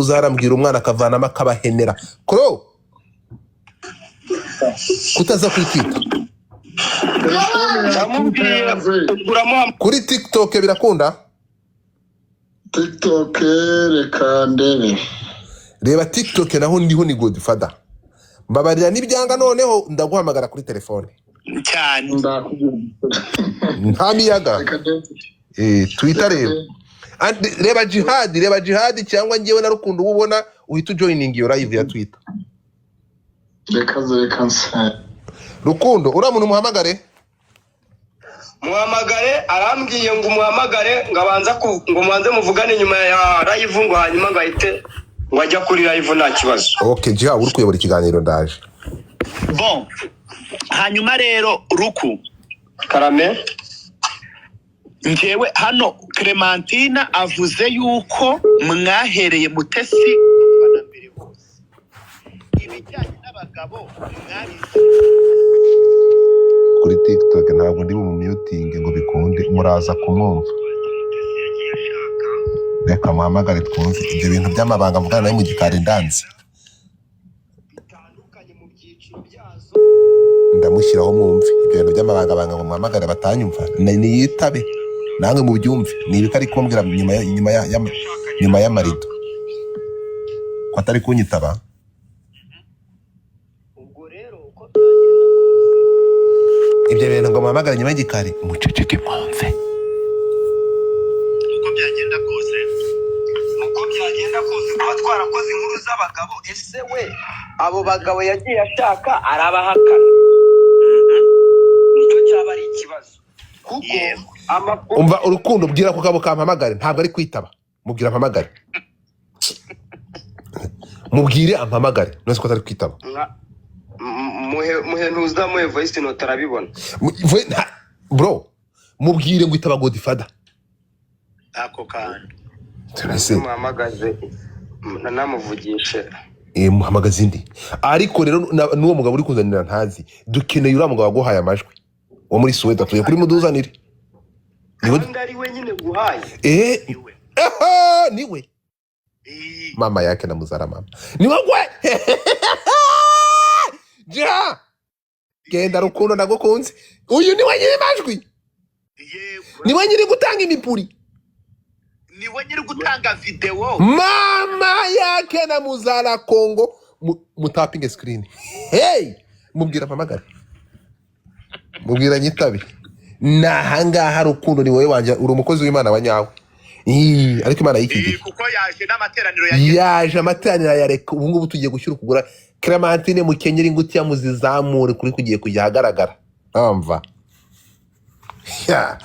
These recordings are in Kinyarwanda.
Muzarambwira umwana akavanamo akabahenera kuro kutaza kuri Twitter. Telefone ya Twitter Ndamubwiye yanze. Uramuha. Kuri TikTok birakunda? TikTok, reka ndebe. Reba TikTok naho ndiho ni Godfather. Mbabarira, nibyanga noneho ndaguhamagara kuri telefone. Cyane. Ndakubwira. Nta miyaga. Reka ndebe. Twitter. Reka Reba. ndebe. Reba Jihad, reba Jihad cyangwa njyewe na Rukundo uba ubona uhita ujoininga iyo live ya Twitter. Reka nze, reka nse. Rukundo, uriya muntu muhamagare. Muhamagare, arambwiye ngo umuhamagare, ngo abanza ngo mubanze muvugane nyuma ya live, ngo hanyuma ngo ahite ngo ajya kuri live, nta kibazo. Okay, Jihad uri kuyobora ikiganiro, ndaje. Bon, hanyuma rero Ruku. Karame. Njyewe hano Clementina avuze yuko mwahereye Mutesi kuva na mbere hose, ibijyanye n'abagabo mwabizi. Kuri TikTok ntabwo ndi bumumutinge ngo bikunde, muraza kumwumva. Reka muhamagare twumve ibyo bintu by'amabanga mvugana nawe mu gikari ndanze. Bitandukanye mu byiciro byazo. Ndamushyiraho mwumve ibyo bintu by'amabanga banga ngo muhamagare batanyumva. Niyitabe namwe mubyumve ni ibiko ari kumbwira nyuma y'amarido ko atari kunyitaba. Ubwo rero uko byagenda kose, Ibyo bintu ngo muhamagare nyuma y'igikari, muceceke mwumve. Uko byagenda kose, uko byagenda kose, kuba twarakoze inkuru z'abagabo, ese we abo bagabo yagiye ashaka arabahakana? Nicyo cyaba ari ikibazo kuko amakuru Umva Urukundo, bwira ko kabo kampamagare, ntabwo ari kwitaba. Mubwira ampamagare, mubwire ampamagare none ko atari kwitaba. Muhe ntuza, muhe voice note, arabibona. Bro, mubwire ngo itaba Godfather. Ako kantu. Ese Muhamagaze namuvugishe. Muhamagaze indi. Ariko rero n'uwo mugabo uri kuzanira ntazi, dukeneye uriya mugabo waguhaye amajwi wo muri Suwede, atuye kuri muduzanire. Niwe. Kandi ari we nyine guhaye. Niwe. Aha, niwe. Iyi. Mama yake na muzara mama niwe gwe ja genda. Rukundo, ndagukunze. Uyu niwe nyiri majwi. Yego. Niwe nyiri gutanga imipuri. Niwe nyiri gutanga videwo. Mama yake na muzara Kongo. Mutapinge screen. Hey, mubwira mpamagare, mubwira nyitabe. Ni ahangaha. Rukundo, ni wowe wanjye, uri umukozi w'Imana wa nyawe. Ii, ariko Imana y'iki Iyi, gihe kuko yaje n'amateraniro yagiye. Yaje amateraniro yareka. Ubu ngubu tugiye gushyira ukugura Clementine mukenyere ingutiya muzizamure kuri kugiye kujya ahagaragara. Amva Ya.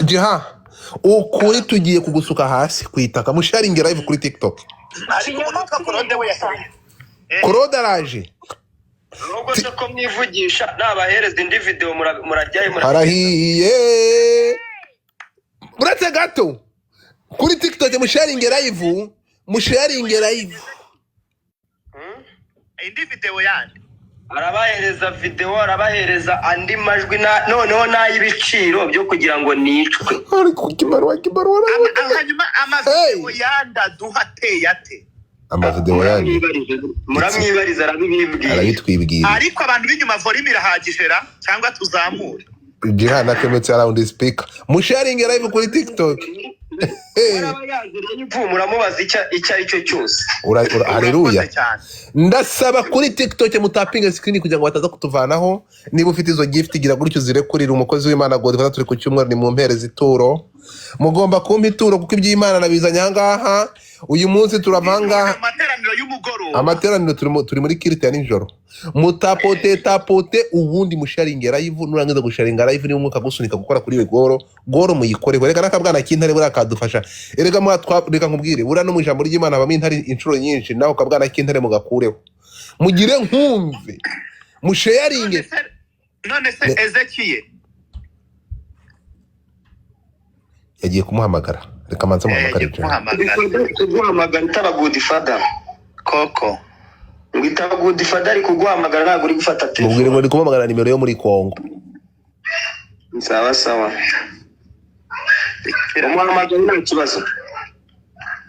Jiha, ukuri tugiye kugusuka hasi ku itaka. Musharinge live kuri TikTok. Ariko umuntu witwa Claude we yahereye. Claude araje. Nubwo se ko mwivugisha, nabahereza indi video murajyayo muragenda. Harahiye. Uretse gato, kuri TikTok musharinge live, musharinge live. Hmm? Indi videwo yandi. Arabahereza video, arabahereza andi majwi noneho n'ay'ibiciro byo kugira ngo nicwe. Ariko kibarwa kibarwa. Hanyuma amavidewo yandi aduha ateye ate? Amavideo yanyu. Muramwibariza, arabibibwira. Arabitwibwira. Ariko abantu b'inyuma, volume irahagije ra cyangwa tuzamure? Jiha nakemetse around speaker. Musharinge live kuri TikTok. Hey. Araba yazi rero, muramubaza icyo ari cyo cyose. Haleluya. Urakoze cyane. Ndasaba kuri TikTok mutapinge screen kugira ngo bataza kutuvanaho. Niba ufite izo gift, gira gutyo zirekurira umukozi w'Imana Godfather. Turi ku cyumweru, ni mu mpere z'ituro, mugomba kumpa ituro kuko iby'Imana nabizanye ahangaha. Uyu munsi turava ahangaha. Amateraniro y'umugoroba. Amateraniro turi muri kirite ya nijoro. Mutapote tapote, ubundi musharinge live. Nurangiza gusharinga live, niba umwuka gusunika gukora kuri iyo goro goro, muyikoreho. Reka n'akabwana k'intare buriya kadufasha. Erega reka nkubwire, buriya no mu ijambo ry'Imana habamo intare inshuro nyinshi. Nawe akabwana k'intare mugakureho, mugire nkumve musharinge. None se Ezekiye? Yagiye kumuhamagara, reka manze muhamagare. Yagiye Jane. kumuhamagara. Kuguhamagara itaba Godfather. Koko. Ngo itaba Godfather, ari kuguhamagara ntabwo uri gufata Mubwire ngo telefone. ndi kumuhamagara nimero yo muri Kongo. Sawa sawa, umuhamagara nta kibazo.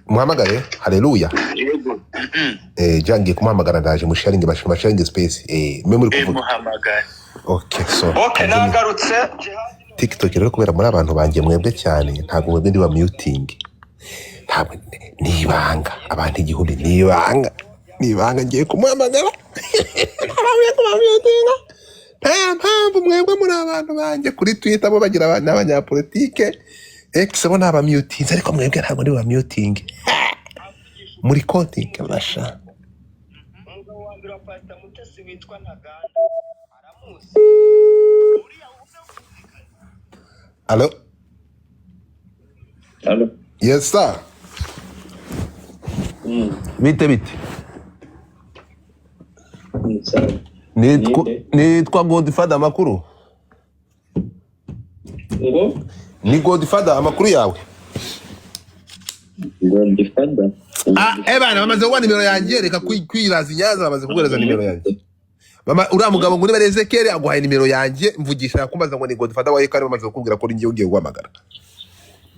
Muhamagare. Haleluya. Yego. Jangiye kumuhamagara, ndaje musharinge, basharinge space. Mwe muri kuvuga. Muhamagare. Okay, so Okay, nagarutse. TikTok rero, kubera muri abantu banjye mwebwe cyane, ntabwo mwebwe ndi ba muting, ntabwo ni ibanga. Abantu 1000, ni ibanga, ni ibanga. Ngiye kumuhamagara, ntabwo kubamutinga, nta mpamvu. Mwebwe muri abantu banjye kuri Twitter, bo bagira n'abanyapolitike X, bo ni abamutinze, ariko mwebwe ntabwo ndi bamuting muri konti basha. Umugabo wa mbere wa Pasita Mutesi witwa Ntaganda aramuzi uriya. Allo? Allo? Yes sir. Bite bite? Sawa. Nitwa Ninde? Nitwa Godfather, amakuru? Ngo? Ni Godfather, amakuru yawe? Godfather. Ah, bana bamaze kuguha nimero yanjye. Reka kwiraza inyaza, bamaze kuguhereza nimero yanjye. Mama, uriya mugabo ngo niba ari Ezekiel aguhaye nimero yanjye, mvugisha yakumbaza ngo ni Godfather wawe, kandi bamaze kukubwira ko uri ngiye ugiye guhamagara.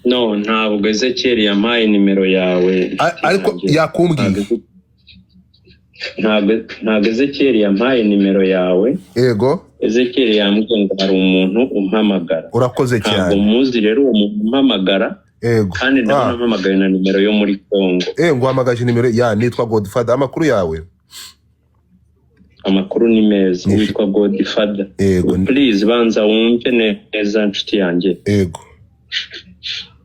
No, ntabwo Ezekiel yampaye nimero yawe. Ariko Yanjye. yakumbwiye. Ntabwo Ezekiel yampaye nimero yawe. Yego. Ezekiel yambwiye ngo hari umuntu umpamagara. Urakoze Ntabwo cyane. muzi rero uwo muntu umpamagara. Kandi ndabona mpamagaye na nimero yo muri Congo. Nguhamagaje nimero ya, nitwa Godfather, amakuru yawe? Amakuru ni meza. Witwa Godfather? Yego. Please, banza wumve neza, nshuti yanjye. Yego.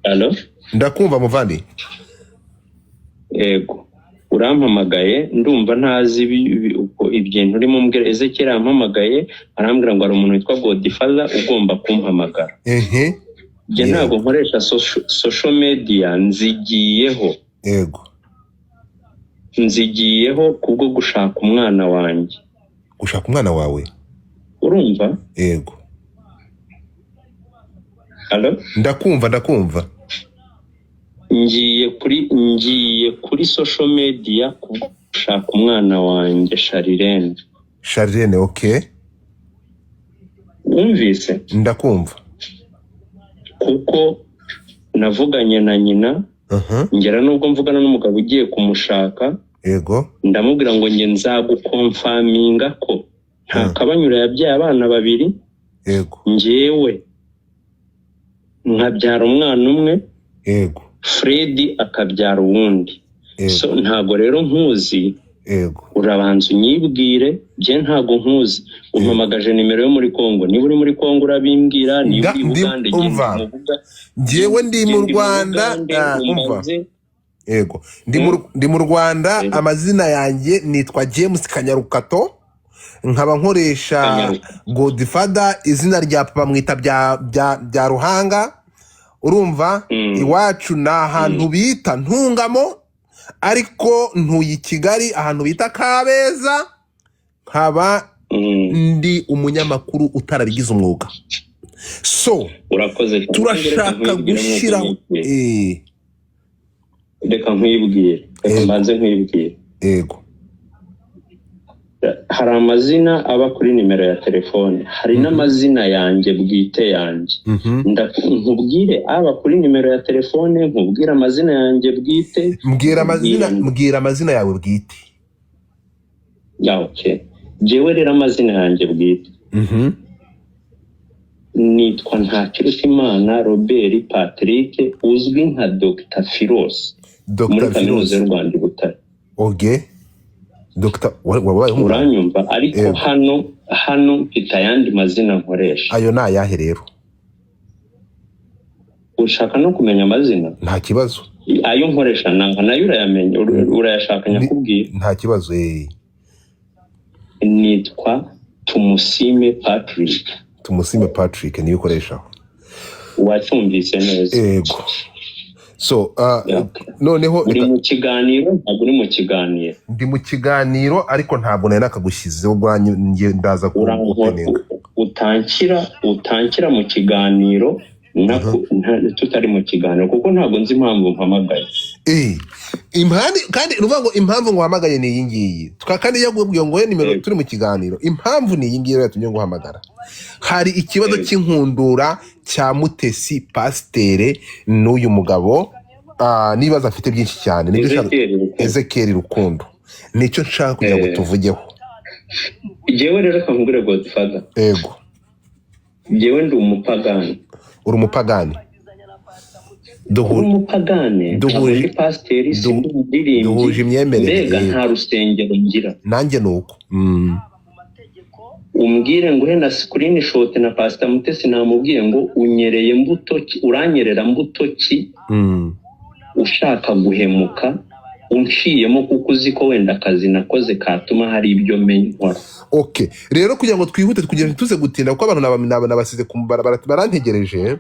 Allo? Ndakumva, muvandi. Yego, urampamagaye, ndumva ntazi uko ibintu urimo umbwira. Ezekiel yampamagaye arambwira ngo hari umuntu witwa Godfather ugomba kumpamagara. Njye ntabwo nkoresha social media, nzigiyeho. Nzigiyeho kubwo gushaka umwana wanjye. Gushaka umwana wawe? Urumva? Yego. Allo? Ndakumva, ndakumva. Ngiye kuri social media kubwo gushaka umwana wanjye Sharirene. Charlene, okay. Wumvise? Ndakumva. Kuko navuganye na nyina, ngera nubwo mvugana n'umugabo ugiye kumushaka, ndamubwira ngo njye nzaguconfirminga ko nta kabanyura yabyaye abana babiri, njyewe nkabyara umwana umwe, Fred akabyara uwundi. So ntago rero nkuzi. Urabanza unyibwire, njye ntago nkuzi. Umpamagaje nimero yo muri Congo. Niba uri muri Congo urabimbwira, niba uri Bugande, njye Umva. ndi mu Njyewe ndi mu njye ndi mu Rwanda. Bugande, Umva. umbaze. Yego, ndi mu Rwanda. Amazina yanjye nitwa James Kanyarukato, nkaba nkoresha Kanyaruka. Godfather. Izina rya papa mwita bya Ruhanga, urumva? Iwacu ni ahantu bita Ntungamo, ariko ntuye i Kigali ahantu bita Kabeza, nkaba ndi umunyamakuru utarabigize umwuga, so Urakoze cyane. turashaka Reka nkwibwire nk'uko gushyiraho nibwiye. Reka nkwibwire, reka mbanze nkwibwire. Yego. Hari amazina aba kuri nimero ya telefone, hari n'amazina yanjye bwite yanjye. Nkubwire aba kuri nimero ya telefone, nkubwire amazina yanjye bwite? Mbwira amazina. Nkubwire. Mbwira amazina yawe bwite. Yeah, okay. Jewe rero amazina yanjye bwite nitwa Ntakirutimana Robert Patrick, uzwi nka Dr Filos muri Dr Kaminuza Virusi y'u Rwanda i Butare. Oge Dr wabaye umuganga? Uranyumva? Ariko Yego. hano mfite ayandi mazina nkoresha. Ayo ni ayahe rero? Ushaka no kumenya amazina? Nta kibazo. Ayo nkoresha nanga nayo urayamenya, urayashaka nyakubwira? Nta kibazo. Nitwa Tumusime Patrick. Tumusime Patrick niyo ukoreshaho? Wacyumvise neza. Yego, so Yeah. noneho Uri reka mu kiganiro? Ntabwo uri mu kiganiro? Ndi mu kiganiro, ariko ntabwo nari nakagushyizeho ubwanyu, njye ndaza kuguteninga. Utanshyira mu kiganiro tutari mu kiganiro, kuko ntabwo nzi impamvu mpamagaye. Impamvu kandi ni ukuvuga ngo impamvu nguhamagaye ni iyi ngiyi. Kandi iyo nkubwiye ngo nimero turi mu kiganiro, impamvu ni iyi ngiyi rero yatumye nguhamagara. Hari ikibazo cy'inkundura cya Mutesi pasiteri n'uyu mugabo. N'ibibazo afite byinshi cyane, nibyo nshaka. Ezekiel Rukundo. Ezekiel Rukundo, nicyo nshaka kugira ngo tuvugeho. Jyewe rero kankubwire, Godfather. Ego. Jyewe ndi umupagani. Uri umupagani? Uri umupagane, ntabwo ndi pasiteri, sindi umuririmbyi. Duhuje imyemerere. Mbega nta rusengero ngira. Nanjye ni uko. Umbwire nguhe na screenshot na Pastor Mutesi, namubwiye ngo unyereye mbuto ki, uranyerera mbuto ki? Ushaka guhemuka unciyemo kuko uzi ko wenda akazi nakoze katuma hari ibyo menya nkora. Okay, rero kugira ngo twihute, kugira ngo tuze gutinda, kuko abantu nabasize ku barantegereje,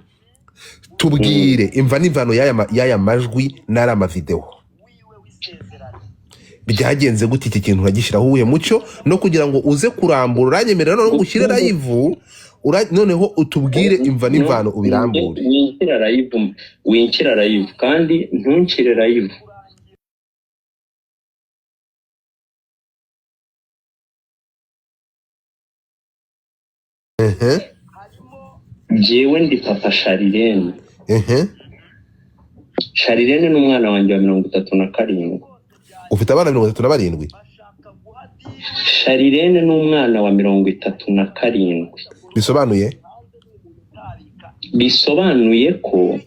tubwire imva n'imvano y'aya majwi n'ari amavidewo. Byagenze gute? Iki kintu uragishyiraho uwuhe mucyo? No kugira ngo uze kurambura, uranyemerera noneho ngo ushyire live, noneho utubwire imva n'imvano, ubirambure. Winshyira live, winshyira live kandi ntunshyire live. Jyewe ndi papa Sharirene. Sharirene ni umwana wanjye wa 37. Ufite abana 37? Sharirene ni umwana wa 37. Bisobanuye? Bisobanuye ko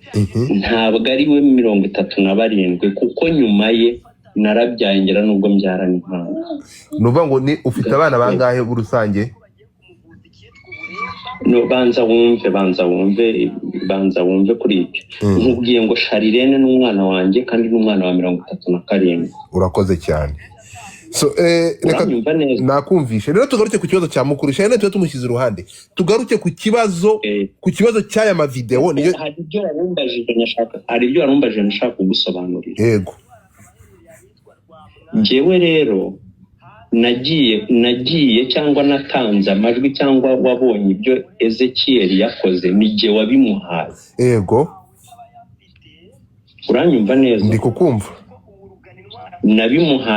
ntabwo ari we 37, kuko nyuma ye narabyaye, ngera nubwo mbyara n'impanga. Ni ukuvuga ngo ni ufite abana bangahe rusange? No, banza wumve, banza wumve, banza wumve kuri ibyo. Nkubwiye ngo Sharirene ni umwana wanjye kandi ni umwana wa 37. Urakoze cyane. So reka Uranyumva neza? Nakumvishe. Rero tugaruke ku kibazo cya mukuru Sharirene, tube tumushyize iruhande, tugaruke ku kibazo ku kibazo cy'aya mavidewo niyo. Hari ibyo warumbajije nashaka, hari ibyo warumbajije nashaka kugusobanurira. Yego. Njyewe rero nagiye cyangwa natanze amajwi cyangwa wabonye ibyo Ezekiel yakoze, ni jye wabimuhaye. Yego. Uranyumva neza? Ndi kukumva. Nabimuhaye.